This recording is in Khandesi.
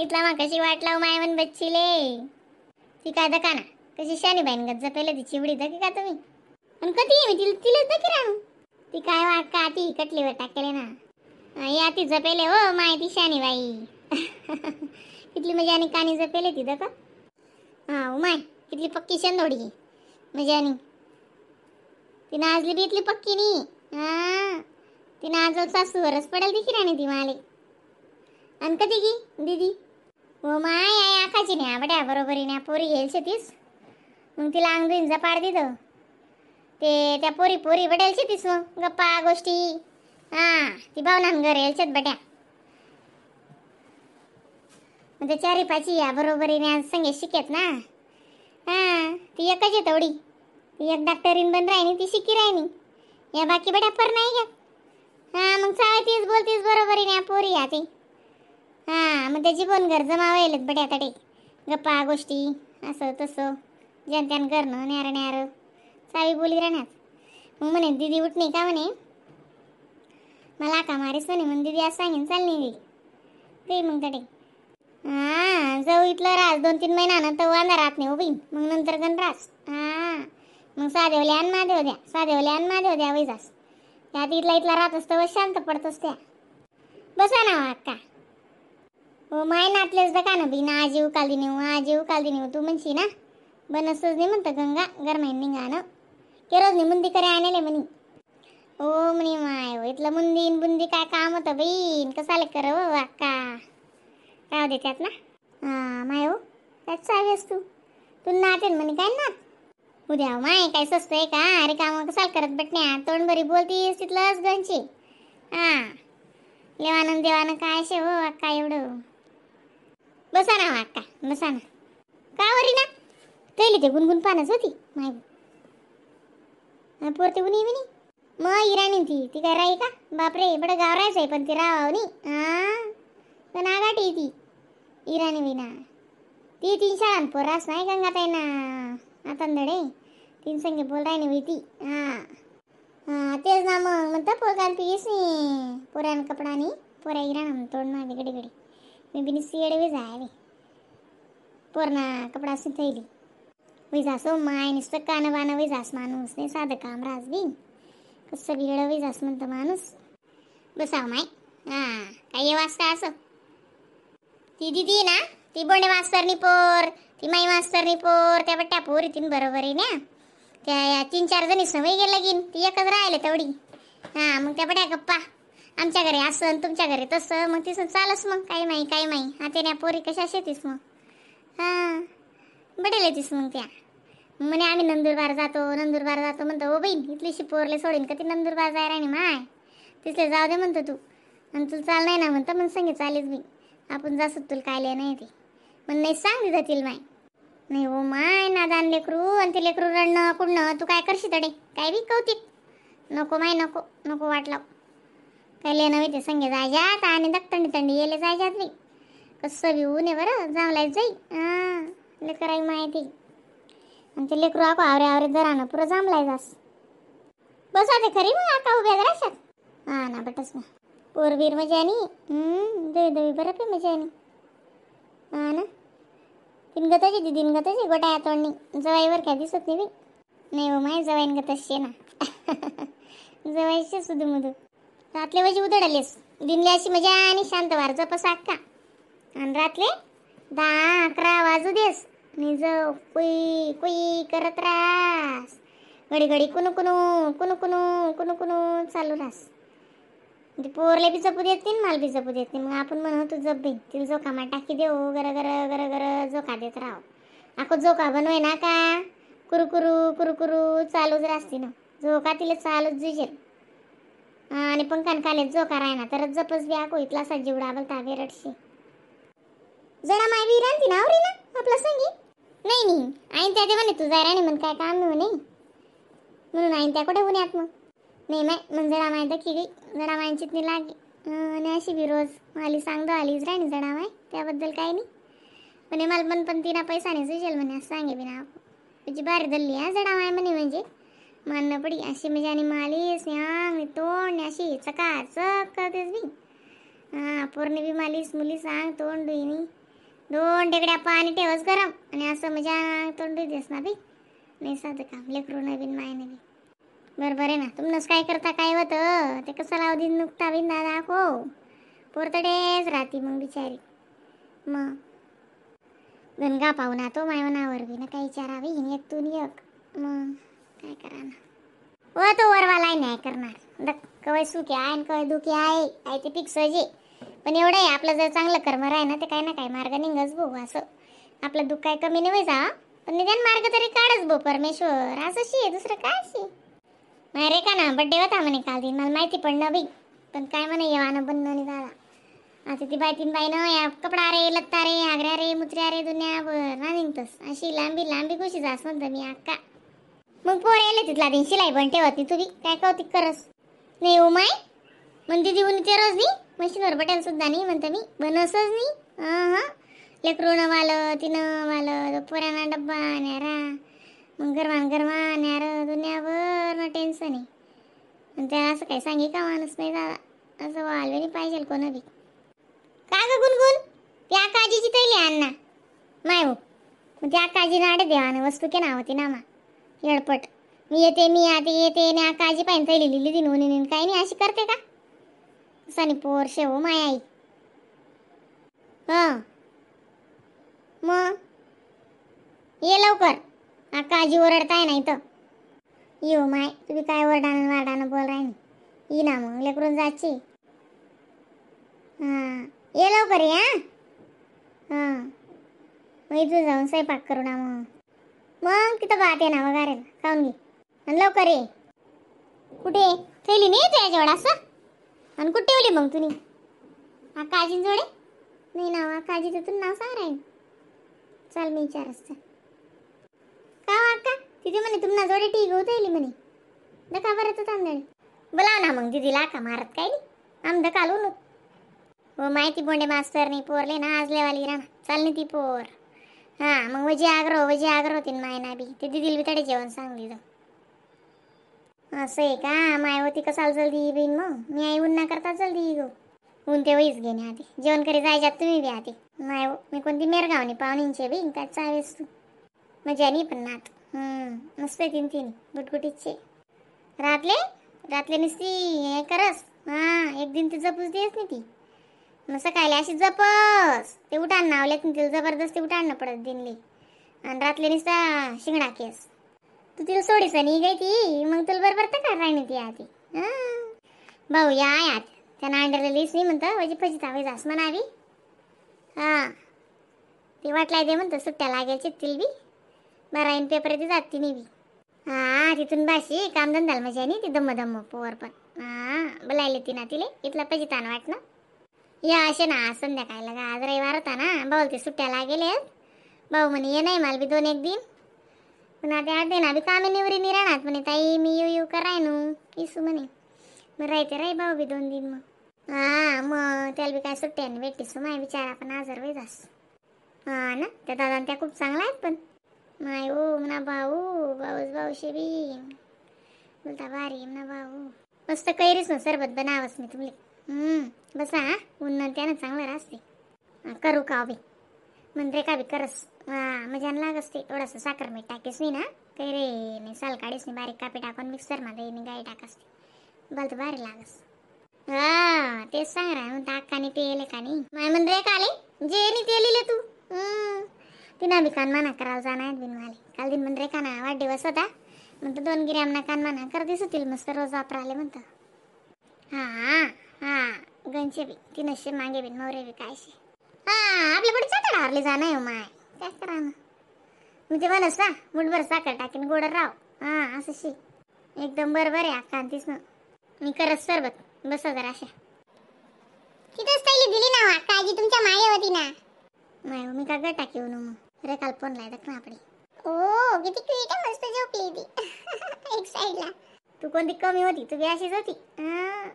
इथला मा कशी वाट लावू माय म्हण बच्चीले. ती काय दका ना कशी शानी बाईन गत जपेले ती चिवडी दकी का तुम्ही आणि कधी मी तिला तिलाच दकी राहू. ती काय वाट का ती कटलीवर टाकेले ना या ती जपेले हो माय ती शानी बाई. कितली मजा आणि कानी जपेले ती दका. हा माय कितली पक्की शेंदोडी मजानी ती नाजली बी इतली पक्की नी. हा ती नाजल सासूवरच पडेल ती राणी ती माले. आणि कधी गी दीदी हो my I आकाची नाही बड्या बरोबरी ना पोरी घेईल शेतीस मग तिला अंगदींचा पाड दिलं ते त्या पोरी पोरी बडेल शेतीस मग गप्पा गोष्टी. हा ती भावनान घर येईल शेत बड्या मग ते चारी पाची या बरोबरीने संगे शिकेत ना. हा ती एकच आहे तेवढी ती एक डॉक्टरीन बन राहिनी ती शिकी राहिनी या बाकी बड्या पर नाही घ्या. हा मग चावे तीच बोलतीस बरोबरीने पोरी या ती. हा मग त्याची पण घर जमावेल बड्या तडे गप्पा गोष्टी असं तसं ज्यान त्यान करणं न्यारं न्यारं चावी बोली राहण्यात. मग म्हणे दीदी उठणे का म्हणे मला का मारीस म्हणे मग दीदी आज सांगेन चाल नाही ते मग तडे. हा जाऊ इथलं रास 2-3 महिना ना तर वांदा राहत नाही उभी मग नंतर गण रास. हा मग साधेवले आणि महादेव द्या साधेवले आणि महादेव द्या वैजास त्यात इथला इथला राहत असतं व शांत पडतोस त्या. बसा ना अक्का हो माय नातलेच का ना बी ना आजी उकालदी नेऊ आजी उकालदी नेऊ तू म्हणशी ना बनसच नाही म्हणतं गंगा गरमाईन निघा ना केरोज नाही मुंदी करे आणले म्हणी. हो म्हणे माय हो इथलं मुंदीन बुंदी काय काम होतं बहीण कसाले कर हो अक्का राहू दे त्यात ना. हा माय हो त्यात चावीस तू तू नातेन म्हणे काय नात उद्या माय काय स्वस्त आहे का अरे काम कसाल करत बटण्या तोंड बरी बोलतीस तिथलंच गंची. हा लेवानं देवानं काय शे हो अक्का एवढं. बसा ना हो अक्का बसा ना का वरी ना कैली ते गुणगुण पानच होती माय पोरते उनी विनी मग इराणी ती ती काय राही का बापरे बडं गाव राहायचं आहे पण ती राहावं नी. हा पण आगाटी ती इराणी विना ती तीन शाळां पोरास नाही गंगाताई ना आता नडे तीन संगे बोल राहिनी होई ती. हा हा तेच ना मग म्हणतं पोरगान पीस नी पोऱ्यान कपडा नी पोऱ्या इराणा तोंड मागे घडी घडी मी बिनी सियडे जाय पोरणा कपडा सुथैली विजासो माय नुसतं कान बाण विजास माणूस नाही साधं काम रास बी कसं बिघडं विजास म्हणतं माणूस. बसाव माय. हा काही वाजता असं ती दिदी ना ती बोंडे मास्तरनी पोर ती माई मास्तरनी पोर त्या बट्ट्या पोर तीन बरोबर आहे ना त्या 3-4 जणी सवय गेला घेईन ती एकच राहिले तेवढी. हा मग त्या बड्या गप्पा आमच्या घरी असं तुमच्या घरी तसं मग तिसं चालस मग काही माही काही माही. हा ते पोरी कशा शेतीस मग. हा बडेल येतीस मग त्या म्हणे आम्ही नंदुरबार जातो नंदुरबार जातो म्हणतो हो बहीण इथलीशी पोरले सोडीन का ती नंदुरबार जाय राणी माय तिथले जाऊ दे म्हणतो तू आणि तुला चाल नाही ना म्हणतं मग संगे चालेल मी आपण जासू तुला काय लिह नाही ते मग नाही सांग जातील माय. नाही हो माय नादान लेकरू आणि ते लेकरू रडणं कुडणं तू काय करशील तडे काय बी कौतिक नको माय नको नको वाटलं काय लिह नव्हे ते संगे जायजात आणि दक थंडी थंडी येले जायजात बी कसं बी ऊन आहे बरं जामलाय जाई. हां लेकराई माहिती आणि ते लेकरू आको आवरे आवरे जरा पुरं जांभलाय जास बसा ते खरी मग आका उभ्या जराशात. हा ना बटस ना पोरबीर मजा आणि दवी दवी बरं पे मजा आणि. हा ना तीन गताची ती तीन गताची गोटा तोंडणी जवाईवर काय दिसत नाही बी नाही हो माय जवाईन गतशी ना जवाईचे सुधू मुधू रातले वजी उधळलेस दिनले अशी मजा आणि शांत वार जपस अक्का आणि रातले 10-11 वाजू देस निज कुई कुई करत रास घडी घडी कुणू कुणू कुणू कुणू कुणू कुणू चालू रास म्हणजे पोरले बी जपू देत नाही मला बी जपू देत नाही मग आपण म्हणू तू जप बी तिला जोकामा टाकी देऊ गर गर गर गर जोका देत राहो आको जोका बनवाय ना का कुरुकुरू कुरुकुरू चालूच राहते ना झोका तिला चालूच जुजेल. आणि पंखान खाले झोका राहणार तरच जपच बी आको इथला असा जीवडा बोलता बेरटशी जडा माय बी राहते ना आवरी ना आपला संगी नाही नाही आईन त्या ते म्हणे तू जाय राणी म्हण काय काम नाही म्हणे म्हणून आईन त्या कुठे पुण्यात मग नाही माय मग जडा माय दखी गई जडा मायचीच नाही लागे. आणि अशी बी रोज आली सांगतो आलीच राणी जडा माय त्याबद्दल काही नाही म्हणे मला पण पण तिना पैसा नाही सुचेल म्हणे असं सांगे बिना तुझी बारी धरली हा जडा माय म्हणे म्हणजे मानणं पडी अशी म्हणजे आणि मालीस अंग तोंड अशी चकाचक करतेस बी. हां पोरणी बी मालीस मुली सांग तोंड दुईनी 2 टेकड्या पाणी ठेवस गरम आणि असं म्हणजे तोंड देस ना बी नाही साधं काम लेकरू नवीन माय नवीन बरोबर आहे ना. तुमनंच काय करता काय होतं ते कसं लाव दिन नुकता बिन दादा हो पोरतडेच राहती मग बिचारी. मग गणगा पाहू ना तो माय मनावर बी ना काही विचारावी एक तून एक मग काय करा ना. हो तो वरवालाय नाही करणार दक कवय सुखी आहे आणि कवय दुखी आहे आहे ते फिक्स जे. पण एवढं आहे आपलं जर चांगलं कर्म राही ना ते काही ना काही मार्ग निघच भाऊ. असं आपलं दुःख काय कमी नाही जा पण निदान मार्ग तरी काढच भाऊ परमेश्वर असं शी आहे दुसरं काय शी. नाही रे का ना बड्डे होता म्हणे काल दिन मला माहिती पण न बी पण काय म्हणे येवानं बनणं नाही दादा. आता ती बाई तीन बाई ना या कपडा रे लत्ता रे आगऱ्या रे मुत्र्या रे दुनियाभर ना निघतस अशी लांबी लांबी खुशी जास म्हणतो मी अक्का. मग पोर यायला तिथला दिन शिलाई पण ठेवत नाही तुम्ही काय कौतिक करस नाही हो माय म्हणते दिदी उन्ही ते रोज नाही मशीनवर बटन सुद्धा नाही म्हणतं मी बनसच नाही. हां लेकरूनं वालं तिनं वालं पोरांना डब्बा न्यारा मग गरमान गरमा न्यार दुनियाभर ना टेन्शन आहे. आणि त्याला असं काही सांगे का माणूस नाही दादा असं वालवे नाही पाहिजे कोणा बी. का ग गुणगुण त्या काजीची तैली आण ना माय हो मग त्या काजी नाडे देवानं वस्तू के नाव होती ना मा येडपट मी येते मी आते येते आणि काजी पाहिजे तैली लिहिली ती नोनी काही नाही अशी करते का सनी पोर शेव माय आई. हां मग ये लवकर काजी ओरडताय नाही तर येऊ माय तुम्ही काय ओरडानं वारडानं बोल राय ये ना मग लेकरून जायची. हां ये लवकर ये. हां हां मग इथून जाऊन स्वयंपाक करू ना मग मग तिथं भात आहे ना वगैरे खाऊन घे आणि लवकर ये. कुठे थैली नाही तुझ्याजवळ असं आणि कुठे ठेवली मग तुम्ही हा काजीन जोडे नाही ना काजी तिथून नाव सांग राहील चाल मी विचारच का अक्का तिथे म्हणे तुम्हाला जोडे टी घेऊ थैली म्हणे दका बरं तर तांदळे बोलाव ना मग दिदीला का मारत काय नाही आम धकालू नु. हो माहिती बोंडे मास्तर नाही पोरले ना आज लेवाली राणा चाल नाही ती पोर. हां मग वजी आग्रह वजी आग्रह होती माय ना बी ते दिदीला बी तडे जेवण सांग दिलं असं आहे का माय होती कसाल जल्दी बहीण मग मी आई उन्हा करता जल्दी गो ऊन ते वहीच घेणे आधी जेवण करी जायच्यात तुम्ही बी आधी नाही हो मी कोणती मेरगावनी पाहुणींचे बी काय चावेस तू मजा नाही पण नात मस्त आहे तीन तीन गुटगुटीचे रातले रातले नुसती हे करस. हां एक दिन ती जपूच देस नाही ती मग सकाळी अशी जपस ते उठाण नावलेत तिला जबरदस्ती उठाणं पडत दिनली आणि रातले नुसता शिंगडा केस तू तिला सोडीस नाही गाय ती मग तुला बरोबर तर का राहिनी ती आधी. हां भाऊ या आत त्यांना अंडरलेलीच नाही म्हणतं वजी फजी तावे जास म्हणावी. हां ते वाटलाय दे म्हणतं सुट्ट्या लागेल चित्तील बी बाराईन पेपर ते जात ती नाही बी. हां तिथून बाशी कामधंदाला मजा नाही ती दम्म दम्म पोवर पण हां बोलायला ती ना तिले इथला पाहिजे ताण वाटणं या असे ना संध्याकाळला का आज रविवार होता ना भाऊ ते सुट्ट्या लागेल भाऊ म्हणे ये नाही मला बी 2 एक दिन पण आता आठ ना बी कामे निवरी नाही राहणार म्हणे ताई मी येऊ येऊ कराय नू इसू म्हणे मग राहते राही भाऊ बी 2 दिन मग. हां मग त्याला बी काय सुट्ट्याने भेटीस माय बिचारा पण आजार वेळ जास. हां ना त्या दादा त्या खूप चांगल्या आहेत पण माय हो म्हणा भाऊ भाऊच भाऊशे बी बोलता भारी म्हणा भाऊ मस्त कैरीच ना सरबत बनावस मी तुमले. बसा हा उन्हा त्यानं चांगलं राहते करू का बी म्हणजे का बी करस. हां मजान लागस ते थोडंसं साखर मीठ टाकीस नाही ना काही रे नाही साल काढीस नाही बारीक कापी टाकून मिक्सरमध्ये गाई टाकस बोलतो भारी लागस. हा तेच सांग रा म्हणता अक्काने पेले का नाही माय म्हण रे काले जे नाही ते लिहिले तू तिना बी कानमाना करायला जाणार बिन माले काल दिन म्हण रे का ना वाढदिवस होता म्हणतो 2 ग्रॅमना कानमाना कर दिसतील मस्त रोज वापराले म्हणतं. हां हां गंचे बी तीनशे मागे बिन मोरे बी कायशे. हां आपल्या पुढे चाकड हारले जाणार हो माय काय करा ना मी ते म्हणस ना मुठभर साखर टाकीन गोड राव. हां असं शी एकदम बरोबर आहे अक्का तीच ना मी करत सरबत बसा जरा अशा तिथंच थैली दिली ना अक्का आजी तुमच्या मागे होती ना. नाही मी का गटा घेऊन मग रे काल फोन लाय ना आपली. ओ किती क्यूट आहे मस्त झोपली ती एक साईडला. तू कोणती कमी होती तू बी अशीच होती. हां